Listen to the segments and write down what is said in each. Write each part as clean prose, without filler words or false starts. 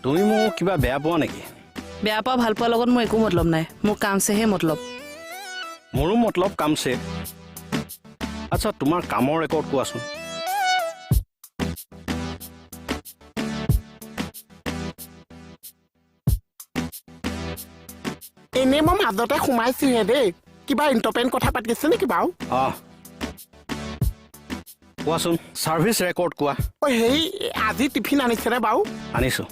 তুমি মোক কিবা বেয়া পোৱা নেকি? বেয়া পোৱা ভাল পোৱাৰ লগত মোৰ একো মতলব নাই, মোৰ কামছেহে মতলব। মোৰো মতলব কামছে। আচ্ছা, তোমাৰ কামৰ ৰেকৰ্ড কোৱাচোন। এনেই মই মাজতে সোমাইছোহে দেই, কিবা ইণ্টাৰপেণ্ট কথা পাতিছে নেকি বাৰু? অঁ, কোৱাচোন, ছাৰ্ভিচ ৰেকৰ্ড কোৱা। অ' হেৰি, আজি টিফিন আনিছেনে বাৰু? আনিছোঁ।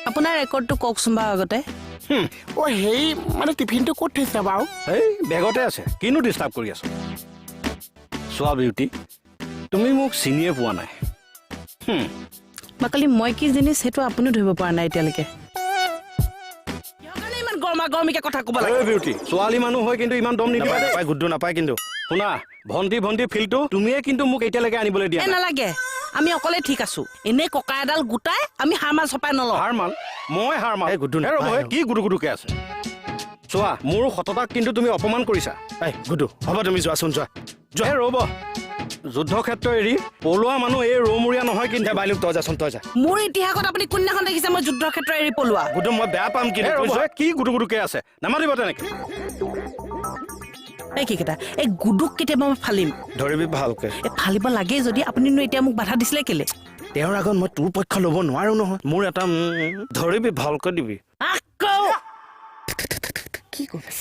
আপোনাৰ ৰেকৰ্ডটো কওকচোন বাৰু আগতে। অ' হেৰি, মানে টিফিনটো ক'ত থৈছে বাৰু? এই বেগতে আছে, কিনো ডিষ্টাৰ্ব কৰি আছ? চোৱা বিউটি, তুমি মোক চিনিয়ে পোৱা নাই। বাকলি, মই কি জিনিচ সেইটো আপুনিও ধৰিব পৰা নাই এতিয়ালৈকে। কিহৰ কাৰণে ইমান গৰমা গৰমিকে কথা ক'ব লাগে? এই বিউটি, ছোৱালী মানুহ হৈ কিন্তু ইমান দম নিদিবা দেই। নাপায় গুড্ডু, নাপায় কিন্তু। শুনা, ভণ্টি ভণ্টি ফিল্ডটো তুমিয়ে কিন্তু মোক এতিয়ালৈকে আনিবলৈ দিয়া এই নাই। নালাগে, আমি অকলে ঠিক আছো। এনেই ককা এডাল গোটাই আমি হাৰমাল চপাই নলওঁ। হাৰমাল? মই হাৰমাল? এই গুড্ডু, হে ৰ'ব, নাপায়। হে, কি গুডু গুডুকে আছে? চোৱা, মোৰ সততাক কিন্তু তুমি অপমান কৰিছা। এই গুড্ডু, হ'ব, তুমি যোৱাচোন, যোৱা যোৱা। হে ৰ'ব, যুদ্ধক্ষেত্ৰ এৰি পলোৱা মানুহ এই ৰৌমূৰীয়া নহয় কিন্তু। দে বাইলুক, তই যাচোন, তই যা। মোৰ ইতিহাসত আপুনি কোনদিনাখন দেখিছে মই যুদ্ধক্ষেত্ৰ এৰি পলোৱা? গুড্ডু, মই বেয়া পাম কিন্তু, হে তুমি ৰ'ব, যোৱা। হে, কি গুডু গুডুকে আছে, নামাতিব তেনেকে। এই কি কেইটা, এই গুডুক কেতিয়াবা মই ফালিম। ধৰিবি ভালকে। এই ফালিব লাগে যদি আপুনিনো এতিয়া মোক বাধা দিছিলে কেলে? তেওঁৰ আগত মই তোৰ পক্ষ ল'ব নোৱাৰো নহয়। মোৰ এটা ধৰিবি ভালকে দিবি। আকৌ কি কৈ আছ?